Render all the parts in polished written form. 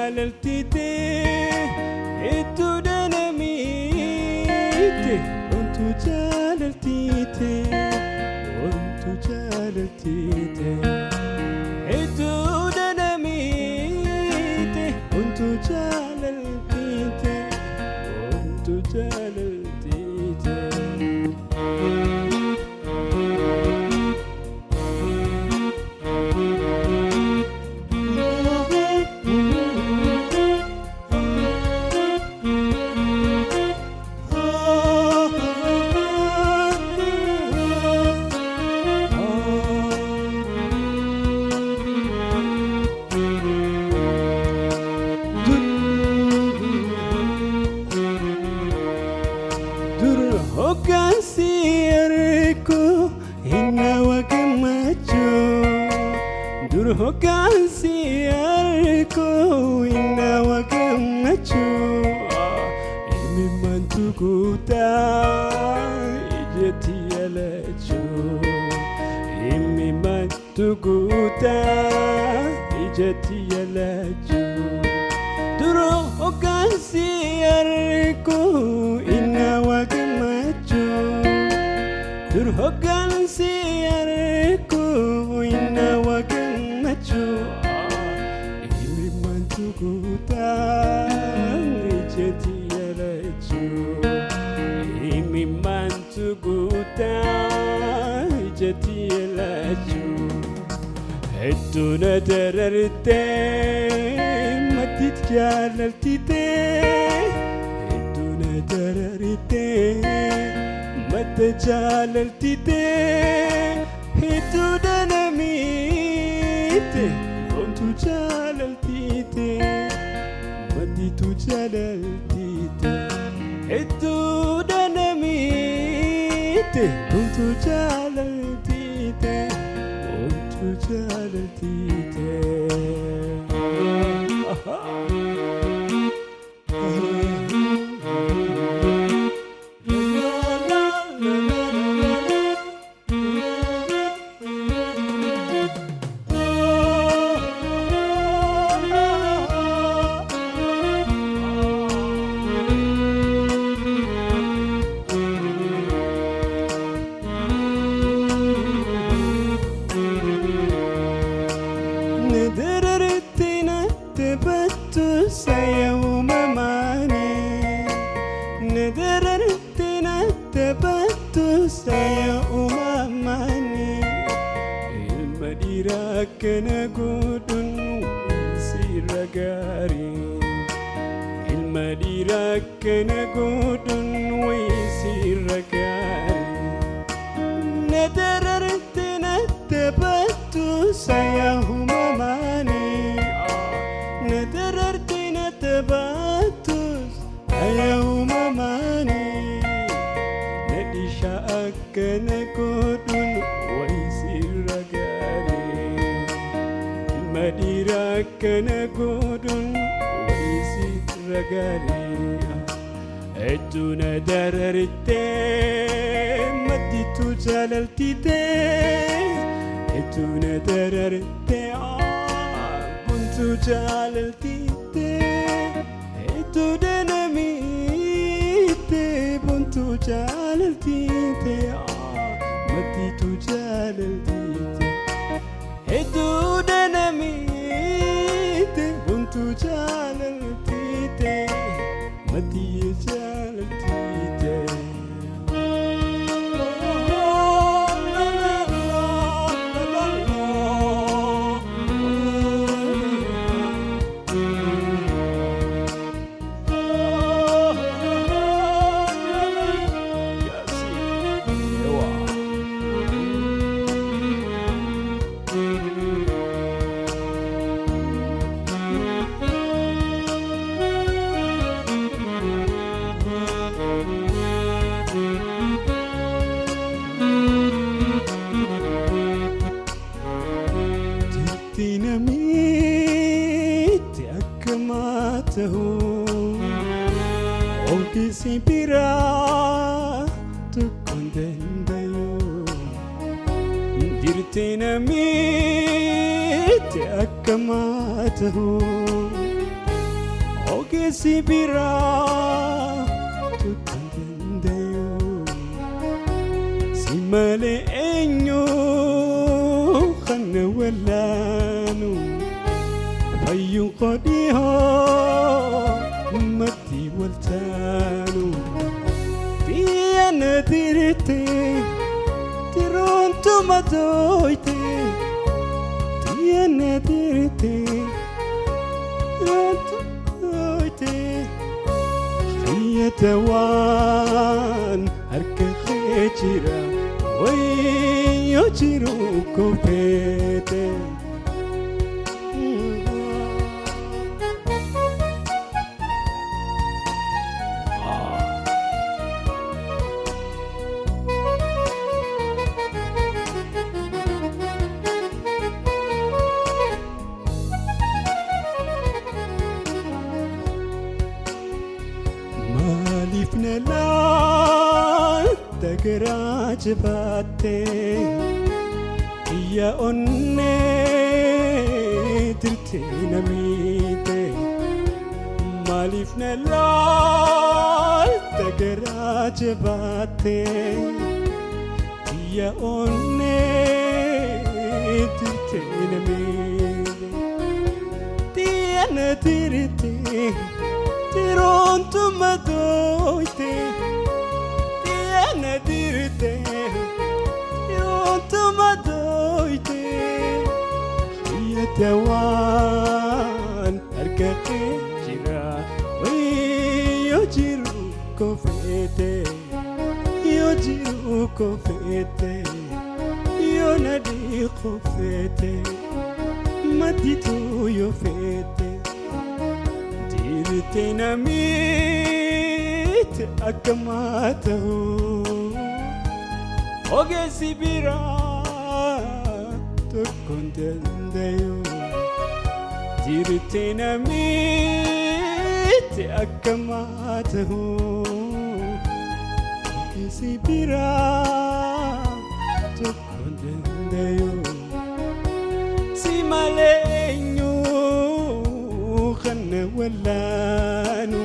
jaalaltite hedduu dhanamiite Ontu jaalaltite Ontu jaalaltite hedduu dhanamiite Ontu jaalaltite Ontu jaalaltite. Dur hoggaansi ergu hinna gammachuu. Dur hoggaansi ergu hinna gammachuu. Imimmantu guutaa ijatti yalachuu. Imimmantu guutaa ijatti yalachuu. Duro hoggaansi ergu inna gammachuu. Dur hoggaansi ergu inna gammachuu. Imimmantu guutaa ijatti yalachuu. Imimmantu guutaa ijatti yalachuu. Hedduu na darartee maddit jaalaltitee hedduu na darartee madda jaalaltitee hedduu dhanamiite ontu jaalaltitee madditu jaalaltite hedduu dhanamiite ontu jaalaltite ontu jaalaltite. Nadararti nattabatu sayawmamaani. Nadararti nattabatu sayawmamaani. Ilma dhiiraa akkana godhuun sirra gaarii. Ilma dhiiraa akkana godhuun sirra gaarii. Nadararti nattabatu sayawmamaani. Nadararti nattabatu sayawmamaani. Nadhisha akkana godhuun sirra gaarii. Ilma dhiiraa akkana godhuun sirra gaarii. Hedduu na darartee madditu jaalaltitee hedduu na darartee buntu jaalaltitee hedduu dhanamiite buntu jaalaltitee madditu jaalaltite hedduu dhanamiite buntu jaalaltite maddii jaalaltite. Jirti namitti akkamaa ta'u ogeessi biraa tokko hin dandayu. Jirti namitti akkamaa ta'u. Ogeessi biraa tokko hin dandayu. Si malee eenyu kan na wallaanu? Fayyuun koo dhihoo matti wal taanu. Biyya na dirte tiroontu madooyte. Biyya na dirte tiroontu madooyte. Xiyya waan harka kee jira wayyoo jiru kofeete. Maaliif na laalta garaa jabaattee? Kiyya onnee dirtee na miite. Maaliif na laalta garaa jabaattee? Kiyya onnee dirtee na miite. Tiyya na dirtee tiroontu madooyte. Tiyya na dirtee tiroontu madooyte. Xiyya waan harka kee jira wayyoo jiru kofeete. Yoo jiru kofeete yoo nadii kofeete maddituu yoo feete. Dirte na miite akka maata'u. Ogeessi biraa tokko hin dandayu. Dirte na miite akka maata'u. Ogeessi biraa tokko hin dandayu. Si malee eenyu kan na wallaanu?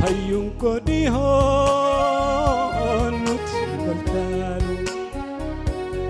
Fayyuun koo dhihoo nuti baltaanu.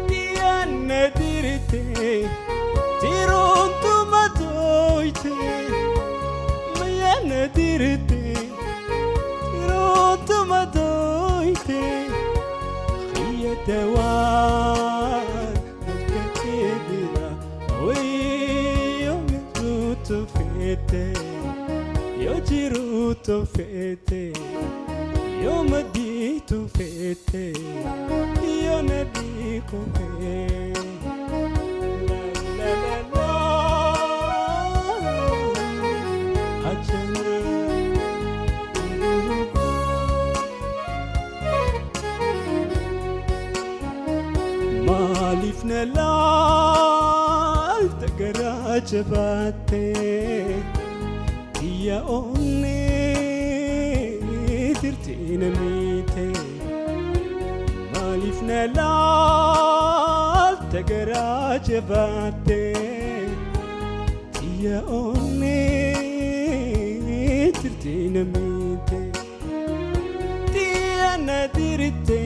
Dhiyaanna dirte tiroontu madooyte. Mayyaana dirte tiroontu madooyte. Xiyya waan harka kee jira wayyoo jiruutu feete. Yoo jiruutu feete yoo madiitu feete yoo nadii kofee. La la la la. Ajana. Maaliif na laalta garaa jabaattee? Kiyya onnee dirtee na miite. Maaliif na laalta garaa jabaattee? Kiyya onnee dirtee na miite. Tiyya na dirte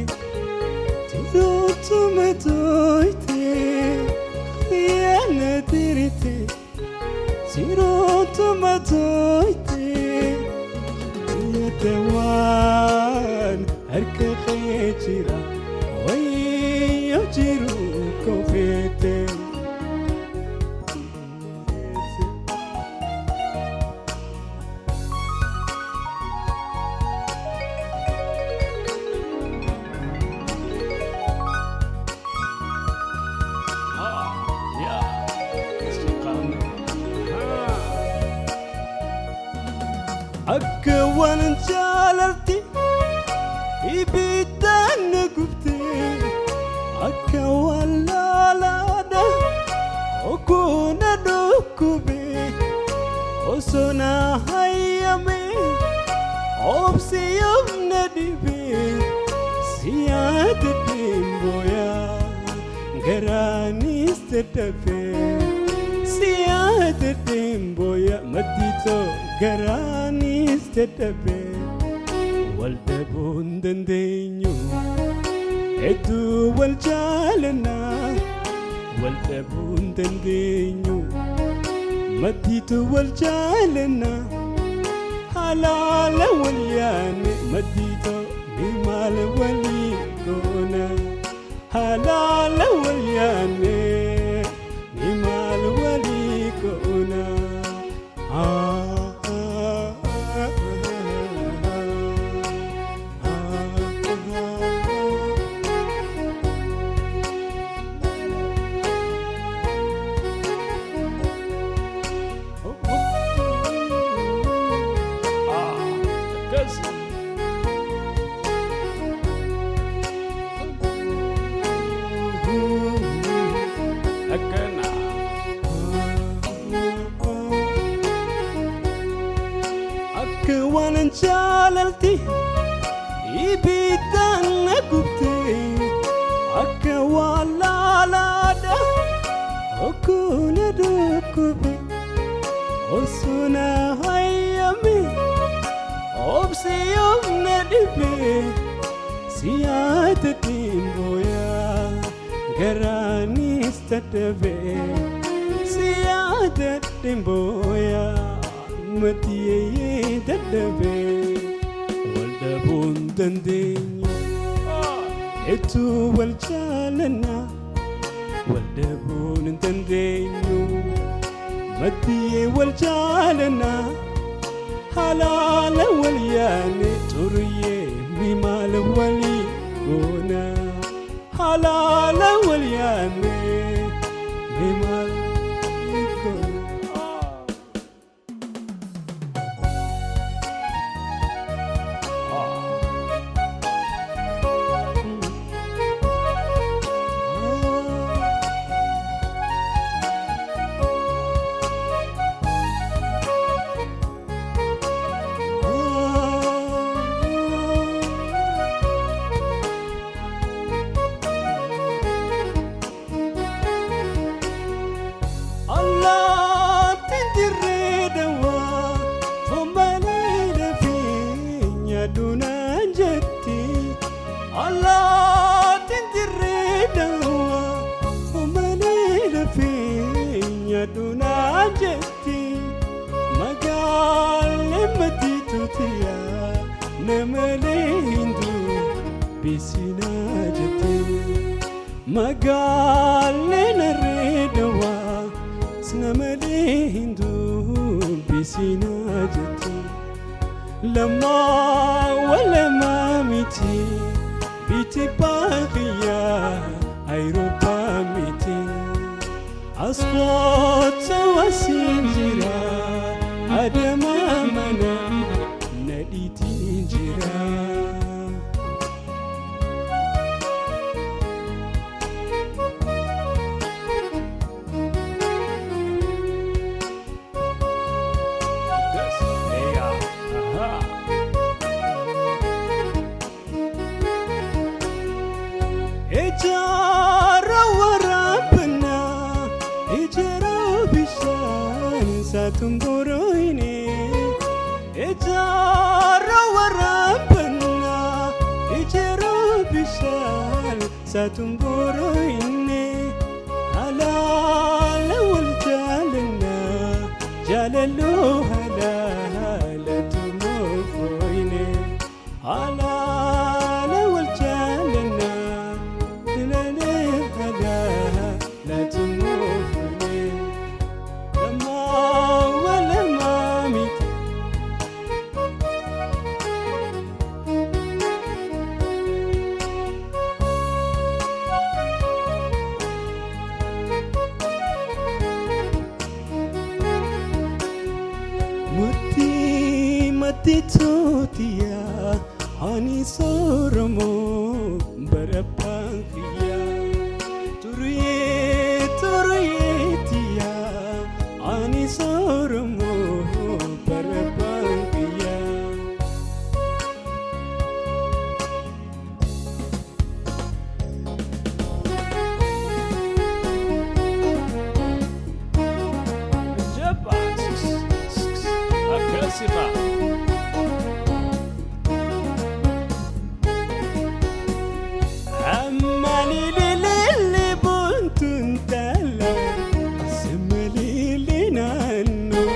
tiroontu madooyte. Tiyya na dirte tiroontu madooyte. Xiyya waan harka kee jira wayyoo jiru kofeete. Yeah. Akka waan jaalalti ibiddaan na gubte, akka waan laalaadha okkuu na dhukkube. Osoo na hayyame obsi yoomna dhibe. Si yaadadheen booyaa garaanis dadhabe. Si yaadadheen booyaa madditoo Garaanis dadhabe wal dhabuu hin dandeenyu. Hedduu wal jaalannaa wal dhabuu hin dandeenyu. Maddiitu wal jaalannaa halaala wal yaane maddiitoo ni maal walii goona. Halaala wal yaane ni maal walii goona. Ah, ah, ah, ah, ah. Ah, akkas. Akkana. Akka waan jaalalti ibiddaan na gubte, akka waan laalaadha okkuu na dhukkube, osoo na hayyame obsi yoom na dhibe, si yaadadhiin booyaa garaanis dadhabe, si yaadadhiin booyaa matiyeeyee dadhabe, wal dhabuu hin dandeenyu. Hedduu wal jaalannaa wal dhabuun hin dandeenyu. Maddiyee wal jaalannaa halaala wal yaane xuruyyee ni maal walii goona. Halaala wal yaane ni maal walii goona. Ah. Allaattiin dirree dawaa fomalee lafee nyaadunaan jetti. Allaattiin dirree dawaa fomalee lafee nyaadunaan jetti. Magaalee matiituutiyaa namalee hinduu bisinaa jetti. Magaalee narree dawaa sinamalee hinduu bisinaa jetti. Lamaa walamaa miti biti baaqiyaa Ayirooppaa miti. Asxoota wasiin jira Adamaa mana nadhiitiin jira. Akkas. Eeyaa. Ahaa. Ijaara waraabbanaa ijaara bishaan saatuun borooyine. Ijaara waraabbanaa ijaara bishaan saatuun borooyine. Halaala wal jaalannaa jaalaloo halaala tumoofoyine. Halaala wal jaalannaa. La tumoofoyine. Lamaa walamaa miti. Murtii matti tootiyaa ani soromoo barabbaan kiyyaa. Turuyee turuyee tiyyaa ani soromoo barabbaan kiyyaa. Jabaa. Akkas. Akkasi haa. Ammalililili buntuun tala Samalili naannoo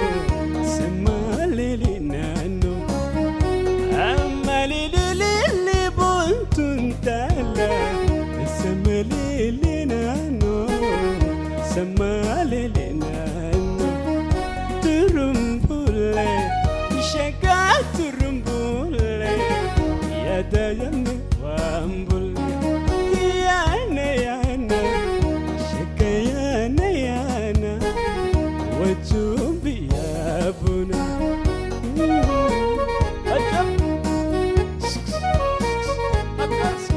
Samalili naannoo Ammalililili buntuun tala Samalili naannoo Samalili naannoo Turumbulle shagaa turumbulle yaada yamme waambulle yaana yaana shaka yaana yaana wajjumbi yaabuna. Ajab. Akkasi.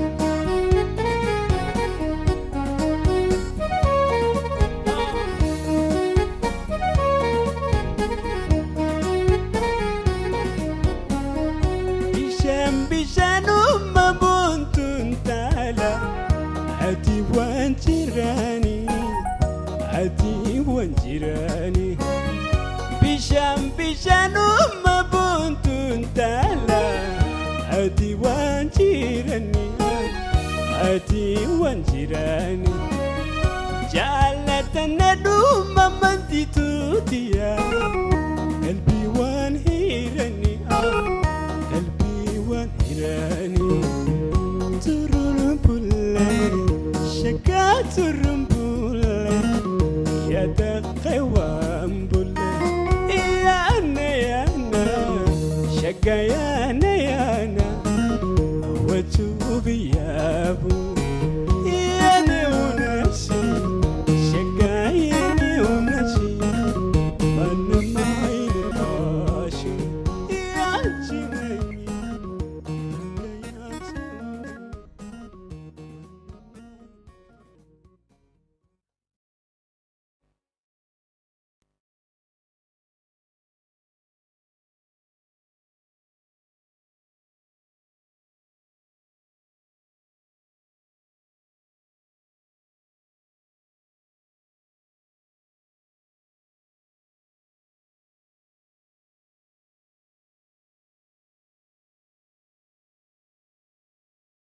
Bishaan bishaanuma buntuun taala ati waan jiraani ati waan jiraani. Bishaan bishaanuma buntuun taala ati waan jiraani ati waan jiraani. Jaalatana dhuma manti tuutiya